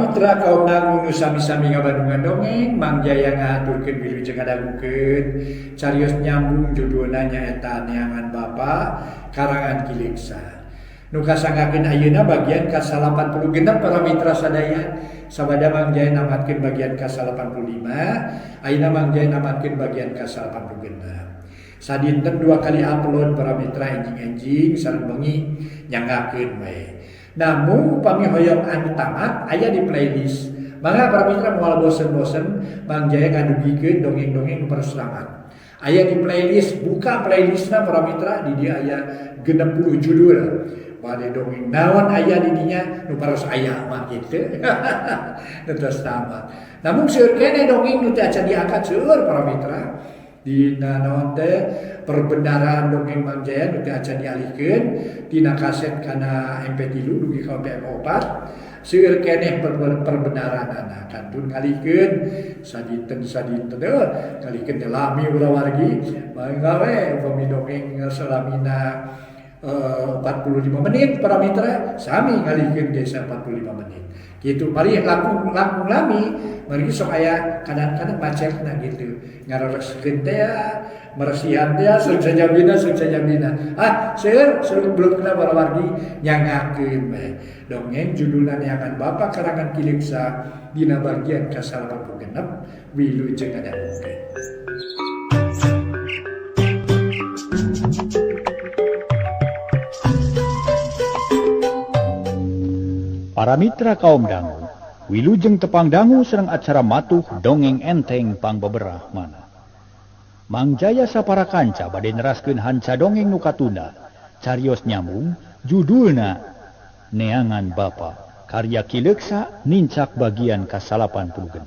Mitra kaum dangu nu sami-sami ngabandungan dongeng, Mang Jaya ngahaturkeun wilujeng ngadangukeun carios nyambung judulna nyaeta Neangan Bapa karangan Ki Leuksa. Nu kasanggakeun ayeuna bagian ka-86 para mitra sadaya. Sabada Mang Jaya namatkeun bagian ka-85, ayeuna Mang Jaya namatkeun bagian ka-86. Sadinten dua kali upload para mitra, enjing-enjing sareng bengi, nyanggakeun we. Namun upami hoyong anu tamat aya di playlist. Mangga para mitra, moal bosen-bosen Mang Jaya ngadugikeun dongeng-dongeng nu tamat. Aya di playlist, buka playlistna para mitra, di dieu aya 60 judul. Bade dongeng naon aya di dinya, nu paros aya mah kitu. Nu tos tamat. Namun seueur keneh dongeng nu teu acan diangkat, seueur para mitra. Dina naon teh, perbendaharaan dongeng Mang Jaya nu teu acan dialihkeun tina kaset kana MP3 dugi ka MP4, seueur keneh perbendaharaanana, kantun ngalihkeun sadinten sadinten heuh ngalihkeun teh lami urang wargi. Mangga we, upami dongeng salamina 45 menit para mitra, sami ngalihkeun ge 45 menit gitu. Mari langkung langkung lami, mari sok aya kadang-kadang macetna gitu, ngarereskeun teh, meresihan teh, sareng sajabina sareng sajabina. Ah, seueur seueur belum kena para wargi, nyanggakeun we dongeng judulna Neangan Bapa karangan Ki Leuksa dina bagian ka-86. Wilujeng ngadangukeun. Para mitra kaum dangu, wilujeng tepang dangu sareng acara matuh dongeng enteng pangbeberah mana. Mang Jaya sapara kanca bade neraskeun hanca dongeng nu katunda. Carios nyambung judulna Neangan Bapa karya Ki Leuksa nincak bagian ka-86.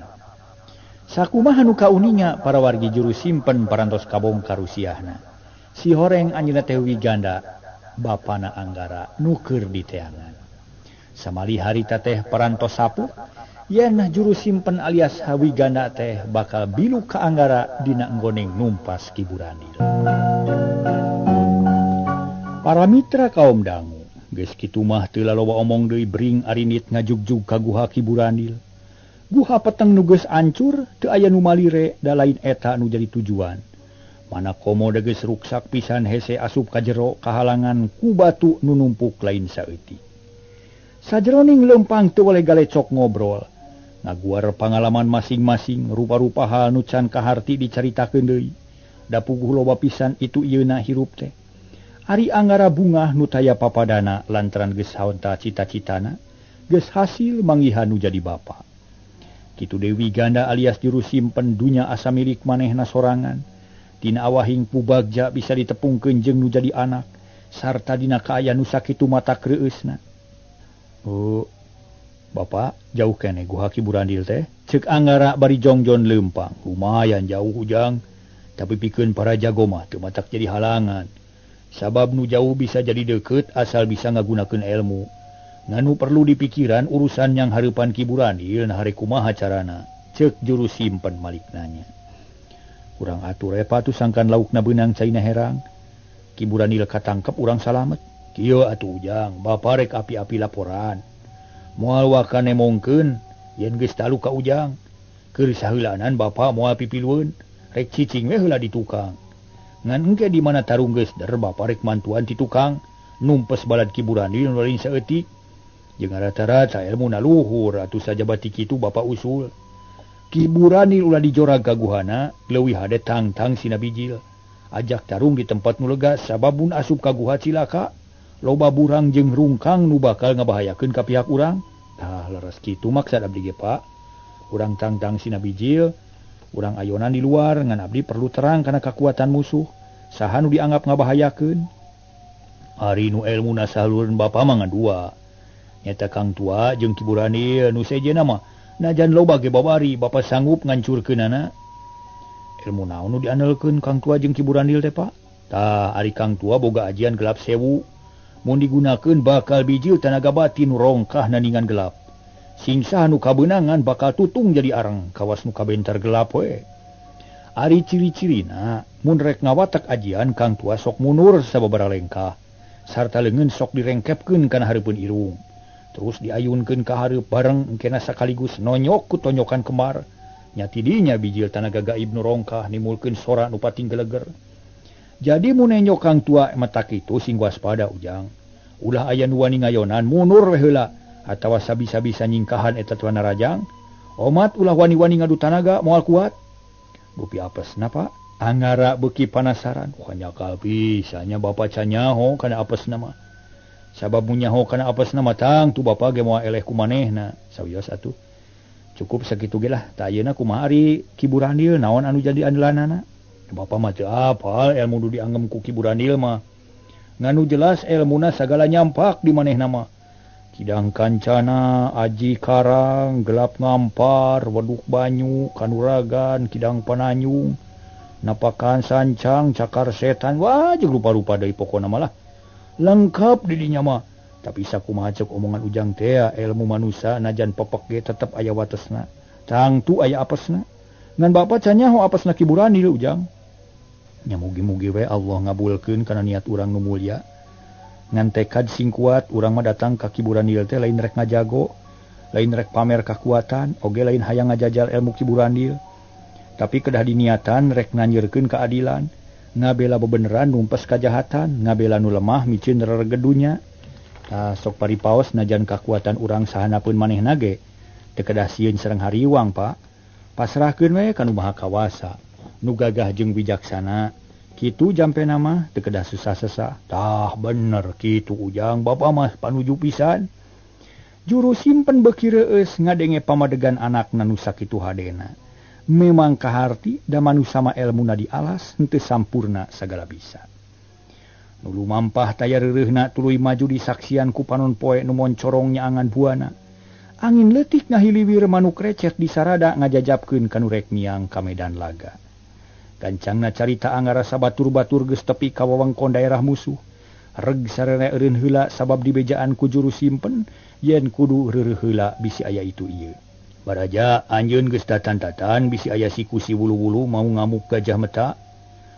Sakumaha nu kauninga para wargi, juru simpen parantos kabongkar rusiahna. Si horeng anjeunna teh Wiganda, bapana Anggara nu keur diteangan. Samali harita teh parantos sapuh yen juru simpen alias Wiganda teh bakal bilu ka Anggara dina enggoneng numpas Ki Burandil. Para mitra kaum dangu, geus kitu mah teu laloba omong deui, bring arinit ngajugjug ka guha Ki Burandil. Guha peteng nu geus ancur, teu aya nu malire da lain eta nu jadi tujuan. Mana komo da geus ruksak pisan, hese asup ka jero kahalangan ku batu nu numpuk lain saeutik. Sajroning lempang teu boleh galecok ngobrol. Ngaguar pangalaman masing-masing, rupa-rupa hal nu can kaharti dicaritakeun deui. Da puguh loba pisan itu ieuna hirup teh. Ari Anggara bungah nu taya papadana lantaran geus haonta cita-citana, geus hasil manggihan nu jadi bapa. Kitu deui Wiganda alias juru simpen, dunya asa milik manehna sorangan. Tina awahing pubagja bisa ditepungkeun jeung nu jadi anak, sarta dina kaayaan nu sakitu matak reueusna. "Oh, Bapak, jauh keneh guha Ki Burandil teh?" cek Anggara bari jongjon lempang. "Lumayan jauh, Ujang, tapi pikeun para jago mah teu matak jadi halangan. Sabab nu jauh bisa jadi deket asal bisa ngagunakeun ilmu. Ngan nu perlu dipikiran urusan yang hareupan Ki Burandil, nah rek kumaha carana?" cek juru simpen malik nanya. "Urang atur epa tuh sangkan laukna beunang caina herang. Ki Burandil katangkep, urang salamet. Kieu atuh, Ujang, Bapa rek api-api laporan. Moal waka nemongkeun yen geus talu ka Ujang. Keur saheulanan Bapa moal pipilueun, rek cicing we heula di tukang. Ngan engke di mana tarung geus der, Bapa rek mantuan ti tukang, numpes balad Ki Burandil nu lain saeutik. Jeung rata-rata ilmuna luhur atuh sajabati kitu Bapa usul. Ki Burandil ulah dijorag ka guhana, leuwih hade tangtang sina bijil. Ajak tarung di tempat nu lega, sabab mun asup ka guha cilaka. Loba burang jeung rungkang nu bakal ngabahayakeun ka pihak urang." "Tah, leres kitu maksad abdi ge, Pak. Urang tangtang sina bijil, urang ayonan di luar, ngan abdi perlu terang kana kakuatan musuh. Saha nu dianggap ngabahayakeun?" "Ari nu elmuna salureun Bapa mah ngan dua. Nyata Kang Tua jeung Ki Burandil. Nu sejenna mah najan loba ge babari Bapa sanggup ngancurkeunana." "Ilmu naon nu diandelkeun Kang Tua jeung Ki Burandil teh, Pak?" "Tah, ari Kang Tua boga ajian gelap sewu. Mun digunakeun bakal bijil tanaga batin rongkah naningan gelap. Singsa nu kabeunangan bakal tutung jadi arang kawas nu kabentar gelap we. Ari ciri-cirina mun rek ngawatak ajian Kang Tua sok mundur sababaraha lengkah sarta leungeun sok direngkepkeun kana hareupeun irung. Terus diayunkeun ka hareup bareng engkena sakaligus nonyok ku tonyokan kemar. Nya tidinya bijil tanaga gaib nu rongkah nimulkeun sora nu pating geleger. Jadi mun nenyok Kang Tua matak kitu sing waspada Ujang. Ulah aya nu wani ngayonan munur we heula atawa sabisa-bisa nyingkahan eta tuan narajang. Omat ulah wani-wani ngadu tanaga moal kuat. Dupi apesna Pak? Angara beuki panasaran. Wah nyakal pisannya Bapak canyaho kana apesna mah. Sabab munyaho kana apesna mah tang tu Bapak ge moal eleh ku manehna. Sawios atuh. Cukup sakitu ge lah. Tah ayeuna kumaha ari Ki Burandil naon anu jadi andelanana? Bapak mah teu apal ilmu nu dianggem ku Ki Burandil mah. Nganu jelas elmuna sagala nyampak di manehna mah. Kidang kancana, aji karang, gelap ngampar, weduk banyu, kanuragan, kidang pananyung, napakan sancang, cakar setan, wah jeung rupa-rupa deui pokona malah lengkap di dinya mah. Tapi sakumaha ceuk omongan Ujang teh ilmu manusia najan pepek ge tetep aya watesna. Tangtu aya apesna. Ngan Bapak can nyaho apesna Ki Burandil Ujang. Nya mugi-mugi we Allah ngabulkeun kana niat urang nu mulia. Ngan tekad sing kuat urang mah datang ka Ki Burandil teh lain rek ngajago, lain rek pamer kakuatan, oge lain hayang ngajajal ilmu Ki Burandil. Tapi kedah diniatan rek nganyirkeun keadilan, ngabela bebeneran numpes kajahatan, ngabela nu lemah miceun reregedunya. Tah sok paripaos najan kakuatan urang sahanapeun manehna ge teu kedah sieun sareng hariwang, Pak. Pasrahkeun we ka nu Maha Kawasa, nu gagah jeung bijaksana. Kitu jampena mah teu kedah susah-sesah. Tah bener kitu Ujang, Bapak mah panuju pisan. Juru simpen beuki reueus ngadenge pamadegan anakna nu sakitu hadena. Memang kaharti da manusa mah elmuna dialas henteu sampurna sagala bisa. Nu lumampah taya reureuhna tuluy maju disaksian ku panon poe nu moncorong nyaangan buana. Angin leutik ngahiliwir manuk recet disarada ngajajapkeun ka nu rek miang ka medan laga. Gancangna carita Angara sabatur-batur geus tepi ka wewengkon daerah musuh. Reg sarere eureun heula sabab dibejaan ku juru simpen yen kudu reureuh heula bisi aya itu ieu. Baraja anjeun geus tatan-tatan bisi aya siku si wulu-wulu mau ngamuk gajah meta.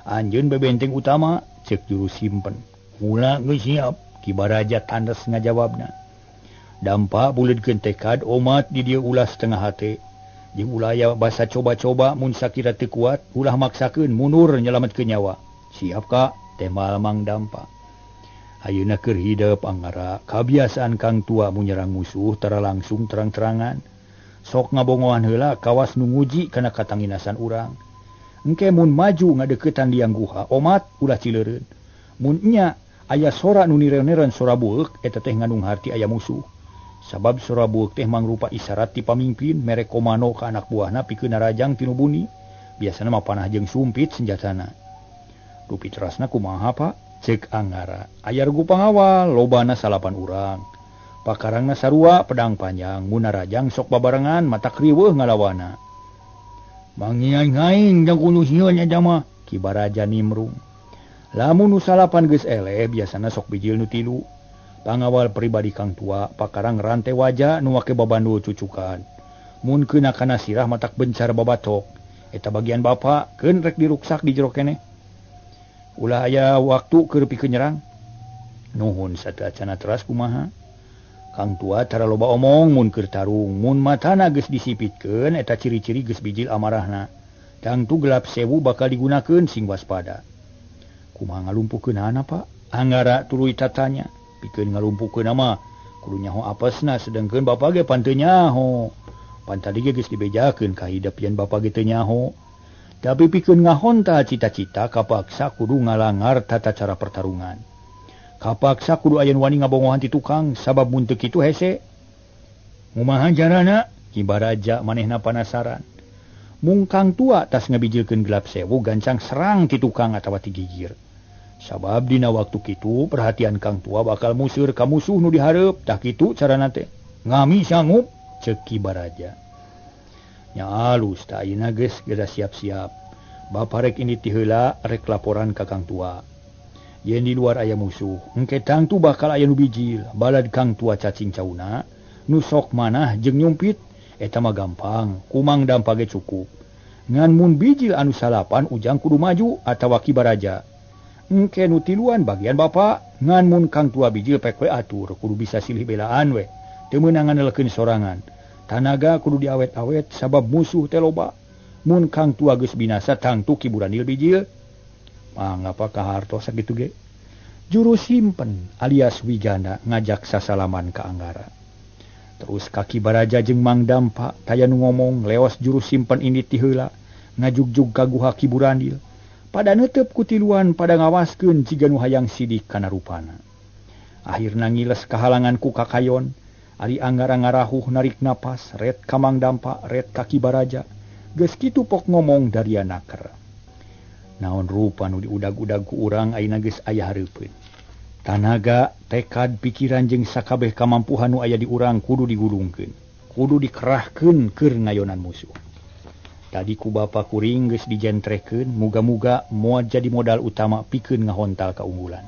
Anjeun bebenteng utama cek juru simpen. Mula geus siap Ki Baraja tandes ngajawabna. Dampa buleudkeun tekad omat di dieu ulah setengah hate. Jeung ulah aya basa coba-coba mun sakira teu kuat ulah maksakeun mundur nyelametkeun nyawa. Siap Kak, temal Mang Dampa. Ayeuna keur hidep Angara, kabiasaan Kang Tua mun nyerang musuh tara langsung terang-terangan. Sok ngabongohan heula kawas nu nguji kana katanginasan urang. Engke mun maju ngadeukeutan liang guha, omat ulah cileureun. Mun nya aya sora nu nireun-nireun sora bueuk eta teh ngandung harti aya musuh. Sabab sora bueuk teh mangrupa isyarat ti pamimpin mere komando ka anak buahna pikeun narajang ti nu buni. Biasana mah panah jeung sumpit senjatana. Rupi terasna kumaha Pak? Cek Angara. Aya regu pangawal lobana salapan urang. Pakarangna sarua pedang panjang, mun narajang sok babarengan matak riweuh ngalawana. Mangiaing-aing jang kudu sieun eta mah, Ki Baraja nimrung. Lamun nu salapan geus eleh biasana sok bijil nu tilu. Pangawal pribadi Kang Tua pakarang rante waja nu make babandul cucukan. Mun keuna kana sirah matak bencar babatok. Eta bagian bapa keun rek diruksak di jero keneh. Ulah aya waktu keur pikeun nyerang. Nuhun sateuacanna teras kumaha? Kang Tua tara loba omong mun keur tarung, mun matana geus disipitkeun eta ciri-ciri geus bijil amarahna. Tangtu gelap sewu bakal digunakeun sing waspada. Kumaha ngalumpuhkeunana Pak? Angara tuluy tatanya. Pikeun ngalumpuhkeun mah kudu nyaho apesna sedengkeun bapa ge pan teu nyaho. Pan tadi ge geus dibejakeun ka hidep yen bapa ge teu nyaho. Tapi pikeun ngahonta cita-cita kapaksa kudu ngalangar tata cara pertarungan. Kapaksa kudu aya nu wani ngabongohan ti tukang sabab mun teu kitu hese. Kumaha carana? Ki Baraja manehna panasaran. Mung Kang Tua tas ngabijilkeun gelap sewu gancang serang ti tukang atawa ti gigir. Sabab dina waktu kitu perhatian Kang Tua bakal museur ka musuh nu dihareup. Tah kitu carana teh. Ngami sanggup ceuk Ki Baraja. Nya alus tah ayeuna geus geura siap-siap. Bapa rek ini ti heula rek laporan ka Kang Tua. Yen di luar aya musuh, engke tangtu bakal aya nu bijil. Balad Kang Tua cacing cauna, nu sok manah jeung nyumpit, eta mah gampang, kumang dampa ge cukup. Ngan mun bijil anu salapan Ujang kudu maju atawa Ki Baraja. Engke nu tiluan bagian bapa, ngan mun Kang Tua bijil pek we atur, kudu bisa silih belaan we. Teu meunang ngandelkeun sorangan. Tanaga kudu diawet-awet sabab musuh teh loba. Mun Kang Tua geus binasa tangtu Ki Burandil bijil. Mangapa kahartos sakitu ge? Juru simpen alias Wigana ngajak sasalaman ka Anggara. Terus kaki Baraja jeung Mang Dampa taya nu ngomong leos juru simpen ini ti heula ngajugjug ka guha Ki Burandil. Pada neuteup ku tiluan pada ngawaskeun jiga nu hayang sidik kana rupana. Akhirna ngiles kahalangan ku kakayon, ari Anggara ngarahuh narik napas, ret ka Mang Dampa, ret ka Ki Baraja. Geus kitu pok ngomong daria naker. Naon rupa nu diudag-udag ku urang ayeuna geus aya hareupeun. Tanaga, tekad, pikiran jeung sakabeh kamampuhan nu aya di urang kudu digulungkeun, kudu dikerahkeun keur ngayonan musuh. Tadi ku bapa kuring geus dijentrekeun, muga-muga moal jadi modal utama pikeun ngahontal kaunggulan.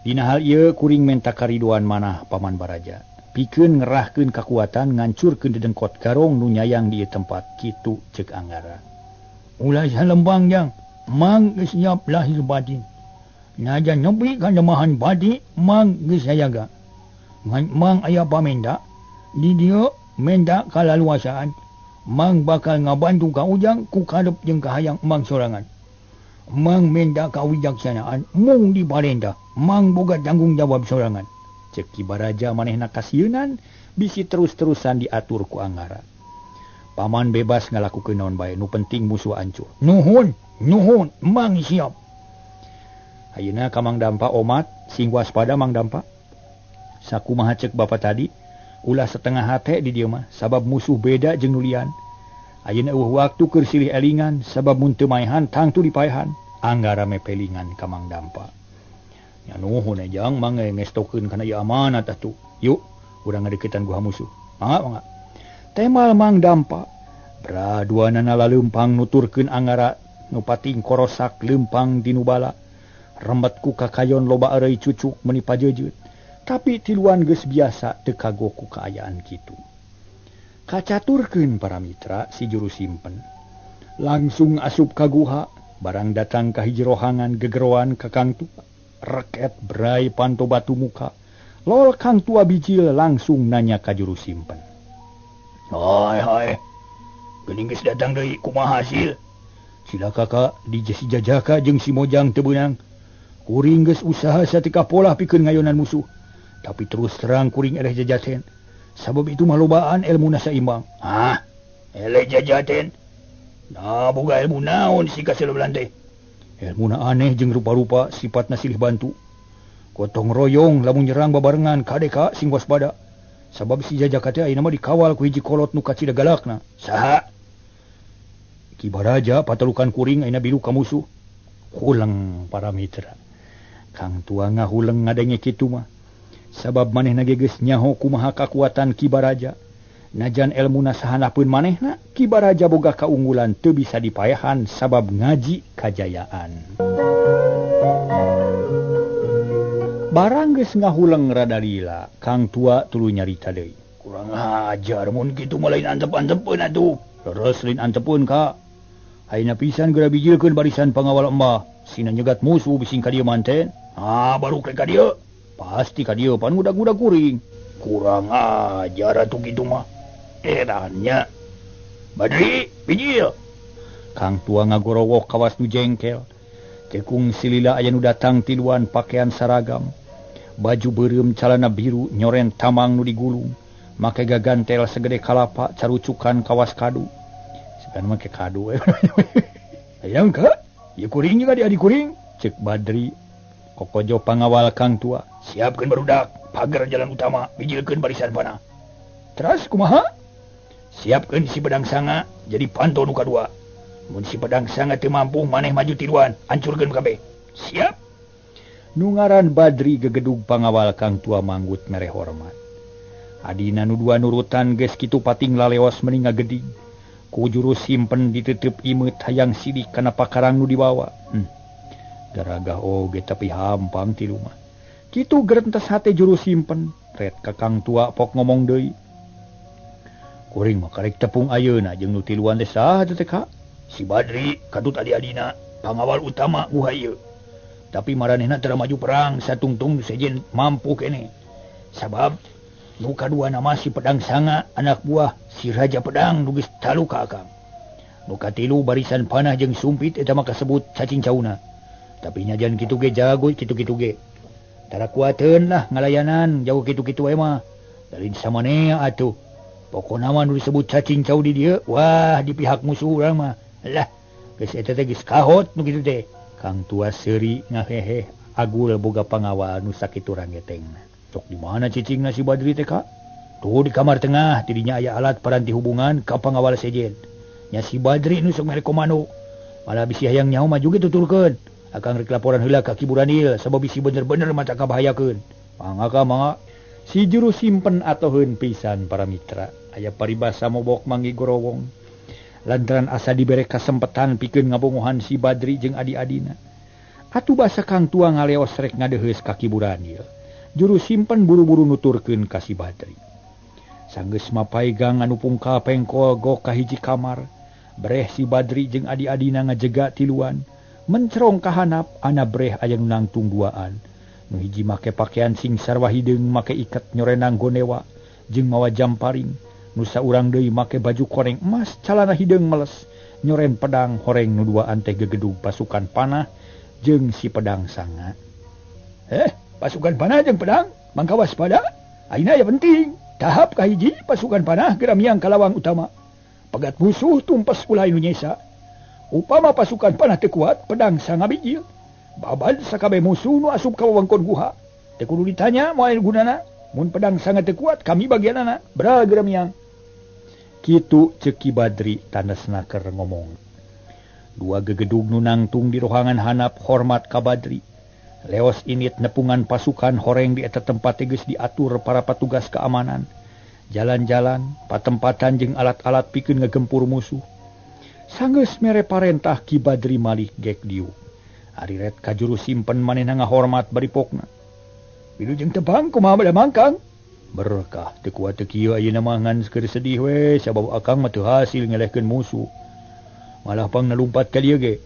Dina hal ieu kuring menta karidoan manah Paman Baraja, pikeun ngerahkeun kakuatan ngancurkeun dedengkot garong nu nyayang di ieu tempat kitu ceuk Anggara. Ulah salembang jang, Mang geus siap lahir batin. Najan nepi ka lemahan bati, Mang geus sayaga. Ngan Mang aya pamenda, di dieu menda kalaluasaan. Mang bakal ngabantu ka Ujang ku kadep jeung kahayang Mang sorangan. Mang menda kawijaksanaan mung diparentah. Mang boga tanggung jawab sorangan. Ceuk Ki Baraja manehna kasieunan bisi terus-terusan diatur ku Anggara. Paman bebas ngalakukeun naon bae nu penting musuh ancur. Nuhun, nuhun, Mang siap. Ayeuna ka Mang Dampa omat, sing waspada Mang Dampa. Sakumaha ceuk bapa tadi, ulah setengah hate di dieu mah sabab musuh beda jeung nu lian. Ayeuna eueuh waktu keur silih elingan sabab mun teu maehan tangtu dipaehan. Anggara mepelingan ka Mang Dampa. Nya nuhun jang Mang ngestokeun kana ieu amanat atuh. Yuk, urang ngadeukeutan guha musuh. Mangga mangga. Temal Mang Dampa. Bra duanana laleumpang nuturkeun Anggara nu pating korosak leumpang di nu bala. Rembet ku kakayon loba areuy cucuk meuni pajeujeuh. Tapi tiluan geus biasa teu kagok ku kaayaan kitu. Kacaturkeun para mitra si juru simpen. Langsung asup ka guha, barang datang ka hiji rohangan gegeroan ka Kang Tua. Reket brai panto batu muka. Lol Kang Tua bijil langsung nanya ka juru simpen. Hai hai. Geuning geus datang deui kumaha hasil? Sila kakak di si Jajaka jeung si Mojang teu beunang. Kuring geus usaha satika polah pikeun ngayonan musuh. Tapi terus terang kuring eleh jajaten. Sabab itu mah lobaan elmuna saimbang. Hah? Eleh jajaten? Nah, boga ilmu naon si kaselobelan teh? Elmuna aneh jeung rupa-rupa sifatna silih bantu. Gotong royong lamun nyerang babarengan kadeka sing waspada. Sabab si Jajaka teh ayeuna mah dikawal ku hiji kolot nu kacida galakna. Saha? Ki Baraja patalukan kuring ayeuna biru ka musuh. Huleng para mitra. Kang Tua ngahuleng ngadenge kitu mah. Sabab manehna ge geus nyaho kumaha kakuatan Ki Baraja. Najan elmuna sahanapeun manehna, Ki Baraja boga kaunggulan teu bisa dipaehan sabab ngaji kajayaan. Barang geus ngahuleng rada lila, Kang Tua tuluy nyarita deui. Kurang ajar mun kitu mah lain antep-antepeun atuh. Leres lain antepeun ka. Ayeuna pisan geura bijilkeun barisan pangawal embah. Sina nyegat musuh bising ka dieu manten. Ah, baru ka dieu. Pasti ka dieu pan ngudag-ngudag kuring. Kurang ajar atuh kitu mah. Edannya. Badri, bijil. Kang Tua ngagorowok kawas nu jengkel. Tekung silila aya nu datang tiluan pakaian saragam. Baju beureum calana biru nyoren tamang nu digulung. Make gagantel segede kalapa carucukan kawas kadu. Segan make kadu. Hayang ka? Ieu kuring juga di adi kuring. Cek Badri. Kokojo pangawal Kang Tua. Siapkeun barudak, pagar jalan utama, bijilkeun barisan panah. Teras kumaha? Siapkeun si pedang sanga jadi panto nu kadua. Mun si pedang sanga teu mampu maneh maju tiluan, hancurkeun kabeh. Siap. Nu ngaran Badri gegedug pangawal Kang Tua manggut mere hormat. Adina nu dua nurutan geus kitu pating laleos meni ngagedig. Ku juru simpen diteuteub imeut hayang sidik kana pakarang nu dibawa. Garagah oge tapi hampang ti rumah. Kitu gerentes hate juru simpen, ret ka Kang Tua pok ngomong deui. Kuring mah karek tepung ayeuna jeung nu tiluan teh saha teh ka? Si Badri katut adi-adina pangawal utama guha ieu. Tapi maranehna teu maju perang satungtung sejen mampu keneh. Sabab Nu kaduana mah si pedang sanga anak buah si Raja Pedang nu geus taluka akang. Nu katilu barisan panah jeung sumpit eta mah kasebut cacing cauna. Tapi nyajan kitu ge jago kitu-kitu ge. Tara kuateun lah ngalayanan jauh kitu-kitu we mah. Lain samanea atuh. Pokona mah nu disebut cacing cau di dieu, wah di pihak musuh urang mah. Lah, geus eta teh geus kahot nu kitu teh. Kang Tua seuri ngaheheh agul boga pangawal nu sakitu rangetengna. Sok di mana cicingna si Badri teh ka? Tuh di kamar tengah tidinya aya alat paranti hubungan ka pangawal sejen. Nya si Badri nu sok mere komando. Malah bisi hayang nyaho mah juga tutulkeun. Akang rek laporan heula ka Ki Buranil sabab bisi bener-bener maca kabahayakeun. Mangga ka mangga. Si juru simpen atoheun pisan para mitra. Aya paribasa mobok manggi gorowong. Lantaran asa dibere kasempetan pikeun ngabongohan si Badri jeung adi-adina. Atuh basa Kang Tua ngaleos rek ngadeheus ka Ki Buranil. Juru simpen buru-buru nuturkeun ka si Badri. Sanggeus mapay gang anu pungkal pengkol gok ka hiji kamar. Breh si Badri jeung adi-adina ngajega tiluan. Mencerong ka hanap ana breh aya nu nangtung duaan. Nu hiji make pakaian sing sarwa hideung make iket nyorenang gonewa jeung mawa jamparing. Nu saurang deui make baju koreng emas calana hideung meles nyoren pedang horeng nu duaan teh gegedug pasukan panah jeung si pedang sanga. Pasukan panah jeung pedang mangka waspada. Ayeuna aya penting. Tahap kahiji pasukan panah geramiang ka lawang utama. Pegat musuh tumpes ulah nu nyesa. Upama pasukan panah teu kuat, pedang sanga bijil. Babad sakabeh musuh nu asup ka wewengkon guha. Teu kudu ditanya moal gunana. Mun pedang sanga teu kuat, kami bagianana. Bra geramiang. Kitu ceuk Ki Badri tandasna keur ngomong. Dua gegedug nu nangtung di rohangan hanap hormat ka Badri. Leos init nepungan pasukan horeng di eta tempat teh geus diatur para patugas keamanan. Jalan-jalan, patempatan jeung alat-alat pikeun ngagempur musuh. Sanggeus mere parentah Ki Badri malih gek dieu. Ari ret ka juru simpen manehna ngahormat bari pokna. Wilujeng tebang kumaha bada mangkang? Berkah teu kuat teu kieu ayeuna mah ngan keur sedih we sabab akang mah teu hasil ngelehkeun musuh. Malah pang nalumpat ka dieu ge.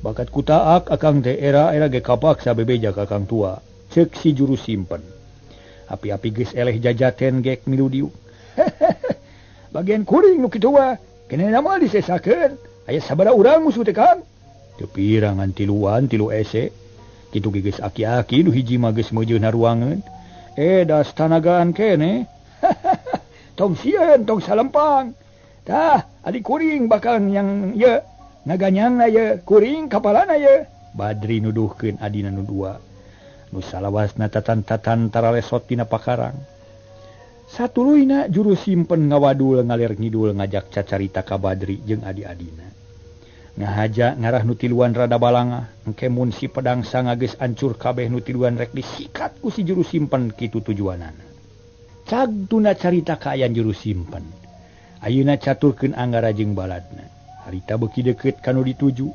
Bakat kutaak akang teh era-era ge kapaksa bebeja ka Kang Tua. Ceuk si juru simpen. Api-api geus eleh jajaten gek milu dieu. Bagian kuring nu kitu mah keneh mah disesakeun. Aya sabaraha urang musuh teh Kang? Teu pira ngan tiluan tilu ese. Kitu ge geus aki-aki nu hiji mah geus meujeuna ruangeun. Das tanagaan keneh. Tong sieun tong salempang. Tah, adi kuring bakal yang ye ngaganyangna ye kuring kapalana ye. Badri nuduhkeun adina nu dua. Nu salawasna tatan-tatan taralesot tina pakarang. Satuluyna juru simpen ngawadul ngaler ngidul ngajak cacarita ka Badri jeung adi-adina. Ngahaja ngarah nu tiluan rada balangah, engke mun si pedang sanga geus ancur kabeh nu tiluan rek disikat ku si juru simpen kitu tujuanana. Cag tuna carita kaayan juru simpen. Ayeuna caturkeun Anggara jeung baladna. Harita beuki deukeut ka nu dituju.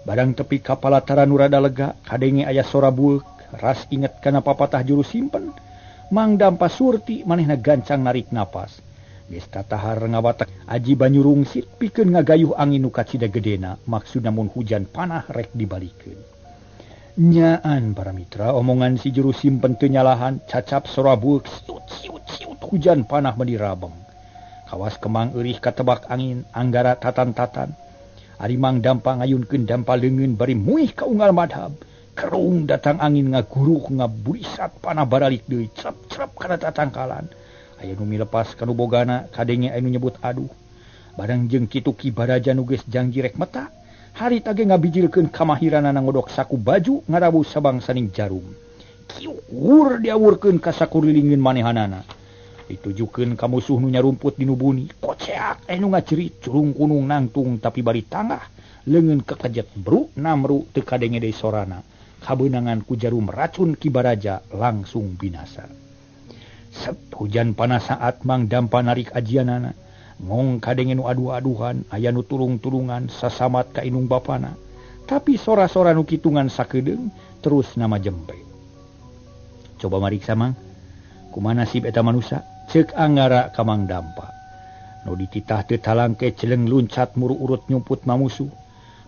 Barang tepi ka palataran nu rada lega, kadenge aya sora bueuk, ras inget kana papatah juru simpen. Mang Dampa Surti manehna gancang narik napas. Geus tatahar ngawatek aji banyu rungsit pikeun ngagayuh angin nu kacida gedena, maksudna mun hujan panah rek dibalikeun. Nyaan para mitra omongan si juru simpen teu nyalahan, cacap sora bueuk siut siut siut hujan panah meuni rabeng. Kawas kemang eurih katebak angin, Anggara tatan-tatan. Ari Mang Dampa ngayunkeun dampa leungeun bari muih ka unggal madhab. Kerung datang angin ngaguruh ngaburisat panah baralik deui crep-crep kana tatangkalan. Aya nu milepas ka nu bogana, kadenge aya nu nyebut aduh. Barang jeung kitu Ki Baraja nu geus janji rek meta, harita ge ngabijilkeun kamahiranana ngodok saku baju ngarawu sabangsaning jarum. Kiukur diawurkeun ka sakulilingeun manehanana. Ditujukeun ka musuh nu nyarumput di nu buni, koceak aya nu ngacerit curung kunung nangtung tapi bari tangah leungeun kekejet bru namru teu kadenge deui sorana. Kabeunangan ku jarum racun Ki Baraja langsung binasa. Set hujan panas saat Mang Dampa narik ajianana. Ngong kadenge nu adu-aduhan, aya nu tulung-tulungan sasamat ka indung bapana. Tapi sora-sora nu kitungan sakedeung terus nama jempe. Coba mariksa Mang, kumaha nasib eta manusa? Ceuk Anggara ka Mang Dampa. Nu dititah teu talangke celeng luncat muru urut nyumput mamusuh.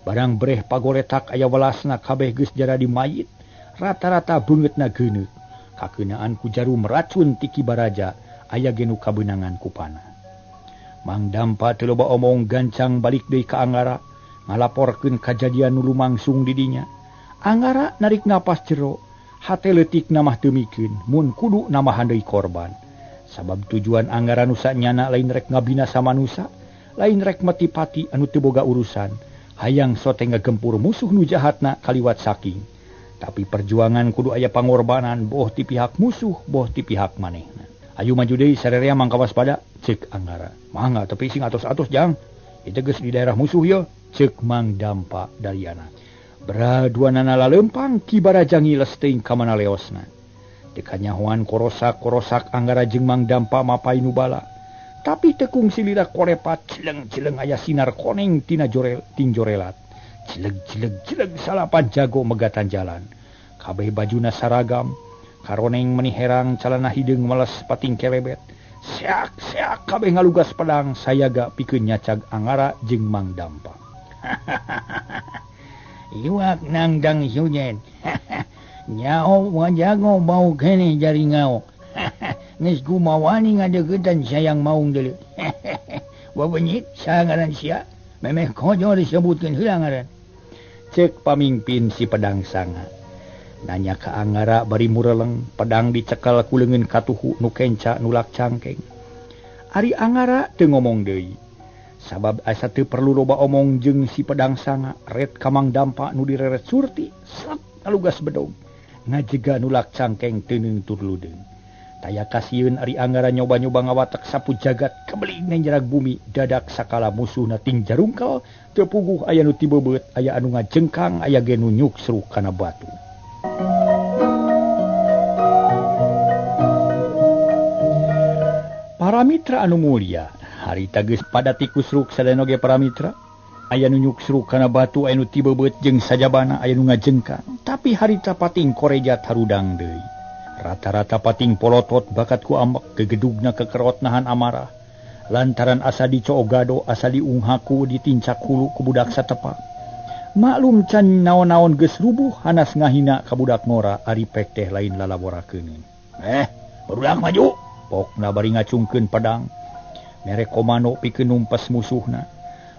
Barang breh pagoletak aya welasna kabeh geus jaradi mayit, rata-rata beungeutna geuneuk. Kakeunaan ku jarum racun ti Ki Baraja aya ge nu kabeunangan ku panah. Mang Dampa teu loba omong gancang balik deui ka Anggara ngalaporkeun kajadian nu lumangsung di dinya. Anggara narik napas jero, hate leutikna mah teu mikeun mun kudu nambahan deui korban. Sabab tujuan Anggara nu sanyana lain rek ngabinasa manusa, lain rek metipati anu teu boga urusan, hayang sote ngagempur musuh nu jahatna kaliwat saking. Tapi perjuangan kudu aya pangorbanan boh ti pihak musuh boh ti pihak manehna. Ayu maju deui sarerea mangka waspada, ceuk Anggara. Mangga tapi sing atos-atos jang. Itu geus di daerah musuh ye, ceuk Mang Dampa Dariana. Beraduanana lalempang Ki Barajangi lesteuing ka mana leosna. Teu kanyahoan korosak-korosak Anggara jeung Mang Dampa mapay nu bala. Tapi tekung silira korepat cileng-cileng aya sinar koneng tina jorel tinjorelat. Cileg-cileg-cileg salapan jago megatan jalan. Kabeh bajuna saragam, karoneng meni herang calana hideung meles pating kelebet. Seak-seak kabeh ngalugas pedang sayaga pikeun nyacag Anggara jeung Mang Dampa. Iwak nangdang hujen. Nyao wajago bau kene jari ngao. Geus gumawani ngadeuketan sayang maung deuleu. Wabenyit sangaran sia, memeh kojo disebutkeun heula ngaran. Ceuk pamingpin si pedang sanga. Nanya ka Anggara bari mureleng, pedang dicekel ku leungeun katuhu nu kenca nulak cangkeng. Ari Anggara teu ngomong deui. Sabab asa teu perlu loba omong jeung si pedang sanga, ret ka Mang Dampa nu direret Surti, sret ngalugas bedog. Ngajega nulak cangkeng teuneung tur ludeung. Taya kasieun ari Anggara nyoba-nyoba ngawatek sapu jagat kebeling nyenjerag bumi dadak sakala musuhna ting jarungkal teu puguh aya nu tibebeut aya anu ngajengkang aya ge nu nyuksruk kana batu. Para mitra anu mulia, harita geus padati kusruk sadayana oge para mitra. Aya nu nyuksruk kana batu, aya nu tibebeut jeung sajabana, aya nu ngajengkang. Tapi harita pating koreja tarudang deui. Rata-rata pating polotot bakat ku ambek gegedugna kekerot nahan amarah. Lantaran asa dicoogado, asa diunghaku, ditincak hulu ku budak satepak. Maklum can naon-naon geus rubuh hanas ngahina ka budak ngora ari pek teh lain lalaborakeun. Barudak maju. Pokna bari ngacungkeun pedang. Mere komando pikeun numpes musuhna.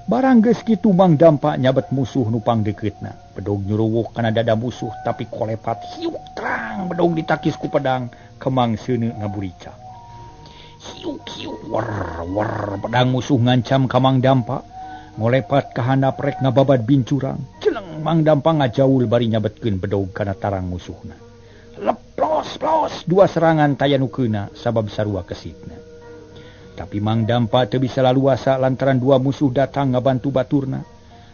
Barang geus kitu Mang Dampa nyabet musuh nu pangdekeutna. Bedog nyuruwuh kana dada musuh tapi kolepat hiuk terang bedog ditakis ku pedang kemang seuneu ngaburica. Hiuk hiuk wer wer pedang musuh ngancam ka Mang Dampa. Ngolepat ka handap rek ngababad bincurang. Celeng Mang Dampa ngajaul bari nyabetkeun bedog kana tarang musuhna. Leplos plos dua serangan taya nu keuna sabab sarua kesitna. Tapi Mang Dampa teu bisa laluasa lantaran dua musuh datang ngabantu baturna.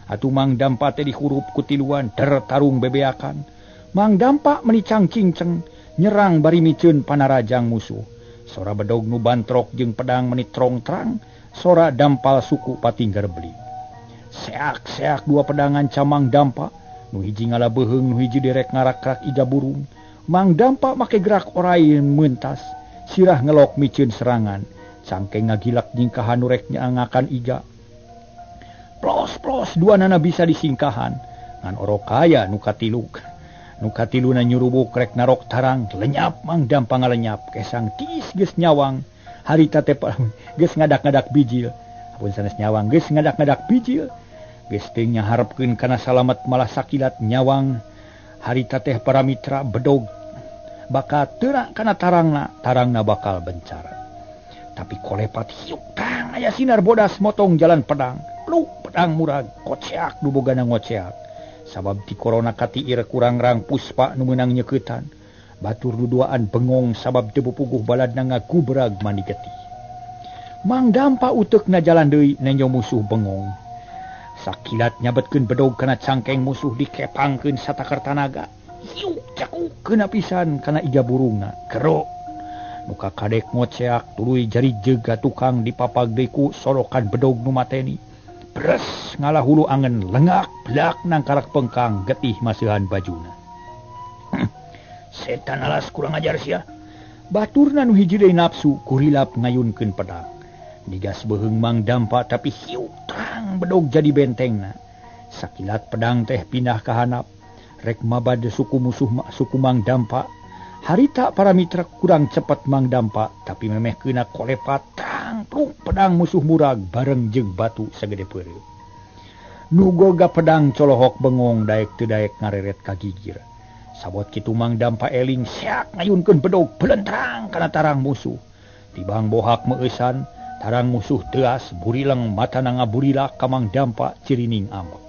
Atuh Mang Dampa teh dihurup ku tiluan tertarung bebeakan. Mang Dampa meni cangcingceng nyerang bari miceun panarajang musuh. Sora bedog nu bantrok jeung pedang meni trong-trang, sora dampal suku pating garbeli. Seak-seak dua pedang ngancam Mang Dampa, nu hiji ngalabeheung nu hiji direk ngarakrak iga burung. Mang Dampa make gerak orai mentas, sirah ngelok miceun serangan. Cangkeng ngagilak nyingkahan nu rek nyangakan iga. Plos-plos dua nana bisa disingkahan. Ngan orok kaya nu katilu. Nu katiluna nyurubuk rek narok tarang, lenyap Mang Dampa ngalenyap. Kesang tiis geus nyawang. Harita teh geus ngadak-ngadak bijil. Ampun sanes nyawang geus ngadak-ngadak bijil. Geus teu nyaharepkeun kana salamet malah sakilat nyawang. Harita teh para mitra bedog bakal teu kana tarangna, tarangna bakal bencar. Tapi kolepat hiuk tang aya sinar bodas motong jalan pedang. Pluk pedang murag koceak nu bogana ngoceak. Sabab ti korona katiir kurang rang puspa nu meunang nyeuketan. Batur duduaan bengong sabab teu puguh baladna ngagubrag mani getih. Mang Dampa uteukna jalan deui nenjo musuh bengong. Sakilat nyabetkeun bedog kana cangkeng musuh dikepangkeun satakar tanaga. Hiuk cakuk keuna pisan kana iga burungna. Kerok muka kadek ngoceak tuluy jari jega tukang dipapag deui ku sorokan bedog nu mateni. Bres ngalah hulu angen lengak blak nangkarak pengkang getih maseuhan bajuna. Setan alas kurang ajar sia. Baturna nu hiji deui nafsu kurilap ngayunkeun pedang. Digas beuheung Mang Dampa tapi hiuk terang bedog jadi bentengna. Sakilat pedang teh pindah ka handap. Rek mabad suku musuh suku Mang Dampa. Harita para mitra kurang cepet Mang Dampa tapi memeh kena kolepat tangplung pedang musuh murag bareng jeung batu sagede peureup. Nu goga pedang colohok bengong daek teu daek ngareret ka gigir. Sabot kitu Mang Dampa eling seak ngayunkeun bedog belentrang kana tarang musuh. Tibang bohak meueusan tarang musuh teuas burileng matana ngaburilak ka Mang Dampa cirining ambek.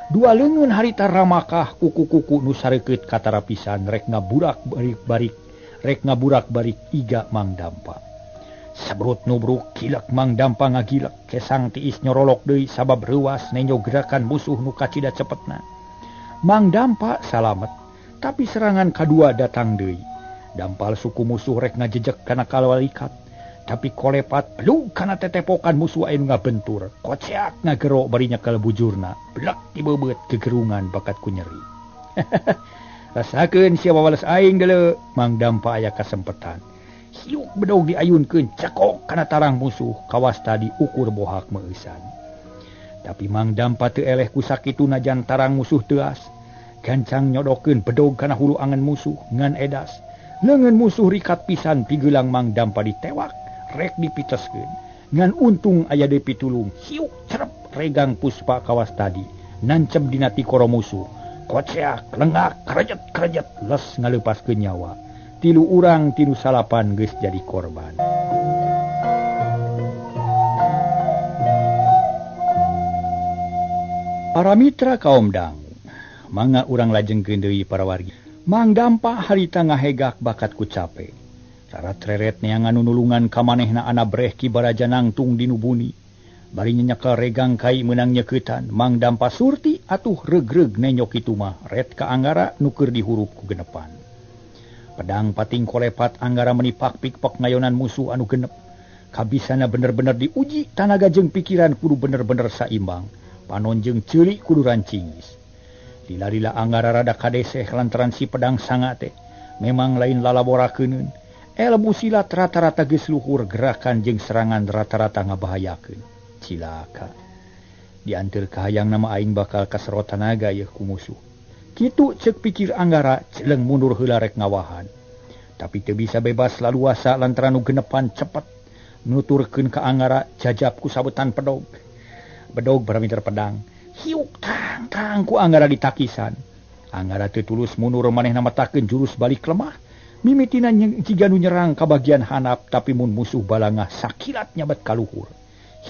Dua leungeun harita ramakah kuku-kuku nu sarekeut katarapisan rek ngaburak balik rek ngaburak balik iga Mang Dampa. Sabrut nubruk kilek Mang Dampa ngagilek kesang tiis nyorolok deui sabab reuas nenjo gerakan musuh nu kacida cepetna. Mang Dampa salamet, tapi serangan kadua datang deui. Dampal suku musuh rek ngajejek kana kalawalikat, tapi kolepat belug kana tetepokan musuh anu ngabentur. Koceak ngagero bari nyekel bujurna, blek dibeubeuet gegerungan bakat ku nyeri. Rasakeun sia wawales aing deuleu, Mang Dampa aya kasempetan. Hiuk bedog diayunkeun cekok kana tarang musuh, kawas tadi ukur bohak meueusan. Tapi Mang Dampa teu eleh ku sakitu najan tarang musuh teuas. Gancang nyodokeun bedog kana hulu angen musuh ngan edas. Leungeun musuh rikat pisan pigelang Mang Dampa ditewak, rek dipiteskeun. Ngan untung aya deui pitulung, hiuk cerep regang puspa kawas tadi, nancep dina tikoro musuh. Koceak, lengak, krejet-krejet, les ngaleupaskeun nyawa. 3 urang tinu salapan geus jadi korban. Para mitra kaum dangu, mangga urang lajengkeun deui para wargi. Mang Dampa harita ngahegak bakat ku cape. Rarat-reret neangan nulungan ka manehna anabreh Ki Baraja nangtung dinu buni. Bari nyekel regang kai meunang nyekeutan, Mang Dampa surti atuh regreg nenyok kitu mah ret ka Anggara nu keur dihurup ku genepan. Pedang pating kolepat Anggara menipak pikpek ngayonan musuh anu genep. Kabisana bener-bener diuji tanaga jeung pikiran kudu bener-bener saimbang. Panon jeung ceuli kudu rancingis. Lila-lila Anggara rada kadeseh lantaran si pedang sanga teh memang lain lalaborakeuneun. Ilmu silat rata-rata geus luhur, gerakan jeung serangan rata-rata ngabahayakeun. Cilaka. Dianteur kahayang nama aing bakal kaserot tanaga yeuh ku musuh. Kitu ceuk pikir Anggara, celeng mundur heula rek ngawahan. Tapi teu bisa bebas laluasa lantaran nu genepan cepet nuturkeun ka Anggara jajab ku sabetan pedog. Bedog baramiter pedang. Hiuk tang tang ku Anggara ditakisan. Anggara teu tulus mundur manehna metakeun jurus balik lemah. Mimitina jiga nu nyerang ka bagian hanap tapi mun musuh balangah sakilat nyabat ka luhur.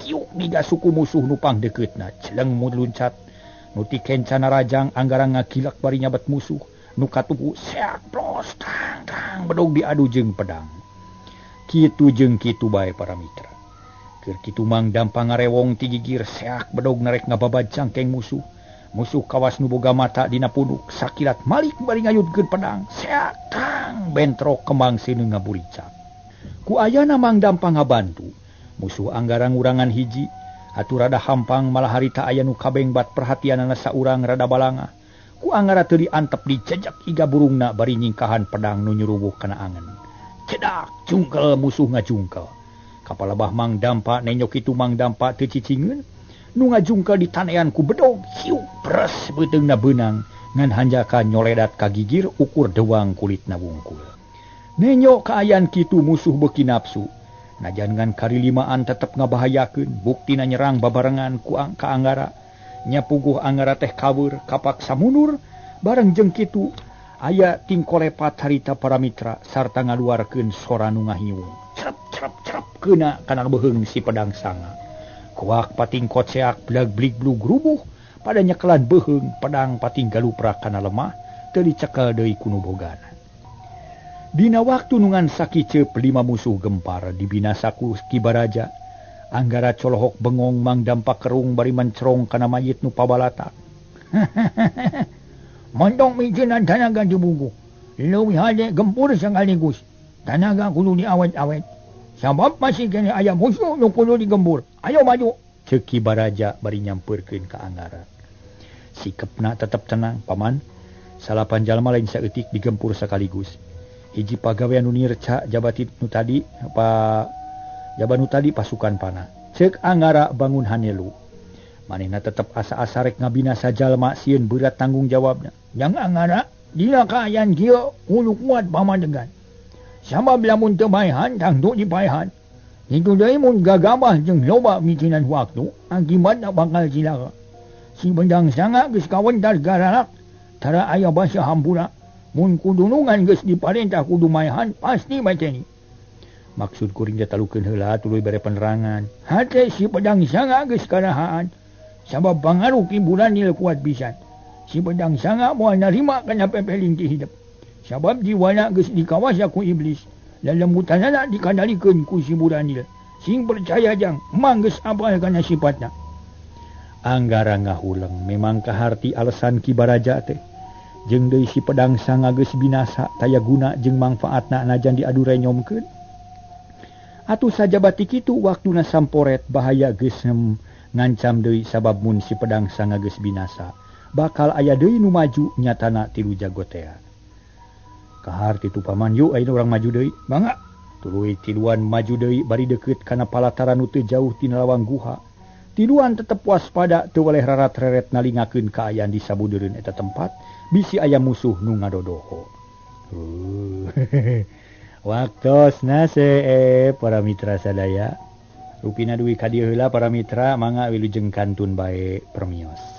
Hiuk miga suku musuh nu pangdekeutna celeng mun luncat. Nu ti kencana rajang Anggara ngagilak bari nyabat musuh. Nu katuhu seak plos tang tang bedog diadu jeung pedang. Kitu jeung kitu bae para mitra. Keur kitu Mang Dampa ngarewong ti gigir seak bedog narek ngababad cangkeng musuh. Musuh kawas nu boga mata dina punuk sakilat malik bari ngayudkeun pedang seak tang bentrok kembang sinu ngaburicak. Ku ayana Mang Dampa ngabantu. Musuh Anggara ngurangan hiji atuh rada hampang malah harita aya nu kabengbat perhatianana saurang rada balangah. Ku Anggara teu diantep dijejak iga burungna bari nyingkahan pedang nu nyuruwuh kana angen. Cedak jungkel musuh ngajungkel. Kapalabah Mang Dampa nenyok kitu Mang Dampa teu cicingeun. Nu ngajungkel ditanean ku bedog hiuk pres beuteungna beunang ngan hanjaka nyoledat ka gigir ukur dewang kulitna wungkul. Nenyok kaayaan kitu musuh beuki nafsu. Najan ngan karilimaan tetep ngabahayakeun, buktina nyerang babarengan ku ka Anggara. Nya puguh Anggara teh kaweur kapaksa mundur bareng jeung kitu aya tingkolepat harita para mitra sarta ngaluarkeun sora nu ngahiung. Cerep cerep cerep keuna kana beuheung si pedang sanga. Kuak pating koceak blag blig blug rubuh pada nyekelan beuheung pedang pating galuprak kana lemah teu dicekel deui ku nu bogana. Dina waktu nu ngan sakiceup 5 musuh gempar dibinasa ku Ki Baraja. Anggara colohok bengong Mang Dampa kerung bari mencerong kana mayit nu pabalatak. Mondong mijeunna tanaga jubungku. Leuwih hade gempur sakaligus. Tanaga kudu diawet-awet. Sabab masih kene aya musuh nu kudu digempur. Ayo maju. Ceuk Ki Baraja bari nyampeurkeun ka Anggara. Sikepna tetep tenang, paman. Salapan jalma lain saeutik digempur sekaligus. Hiji pagawean nu nirca jabati nu tadi pa jaban nu tadi pasukan panah. Ceuk Anggara bangun hanelu. Manehna tetep asa-asa rek ngabinasa jalma sieun berat tanggung jawabna. Yang Anggara Dina kaayaan kieu kudu kuat pamadegan. Sabab lamun teu paehan tangtu dipaehan. Kitu deui mun gagabah jeung loba mikinan waktu, akibatna bakal cilaka. Si Pedang Sanga geus kawentar garalak, tara aya basa hampura. Mun kudunungan geus diparentah kudu maehan pasti mateni. Maksud kuring ditalukeun heula tuluy bere penerangan. Hate si Pedang Sanga geus karahaan. Sabab pangaruh Ki Buranil kuat pisan. Si Pedang Sanga moal narima kana pepeling ti hidep. Sabab jiwana geus dikawasa ku iblis. Lelemutanana dikandalikeun ku si Buranil. Sing percaya jang, mang geus apal kana sifatna. Anggara ngahuleng memang kaharti alasan Ki Baraja teh. Jeung deui si Pedang Sanga geus binasa taya guna jeung mangfaatna najan diadu renyomkeun. Atuh sajabati kitu waktuna samporet bahaya geus ngancam deui sabab mun si Pedang Sanga geus binasa bakal aya deui nu maju nyatana tilu jago tea. Kaharti tu paman yuk ayeuna urang maju deui. Mangga. Tuluy tiluan maju deui bari deukeut kana palataran nu teu jauh tina lawang guha. Tiluan tetep waspada teu weleh rarat-reret nalingakeun kaayaan di sabudeureun eta tempat bisi aya musuh nu ngadodoho. Waktosna para mitra sadaya. Rupina duwi ka dieu heula para mitra mangga wilujeng kantun bae permios.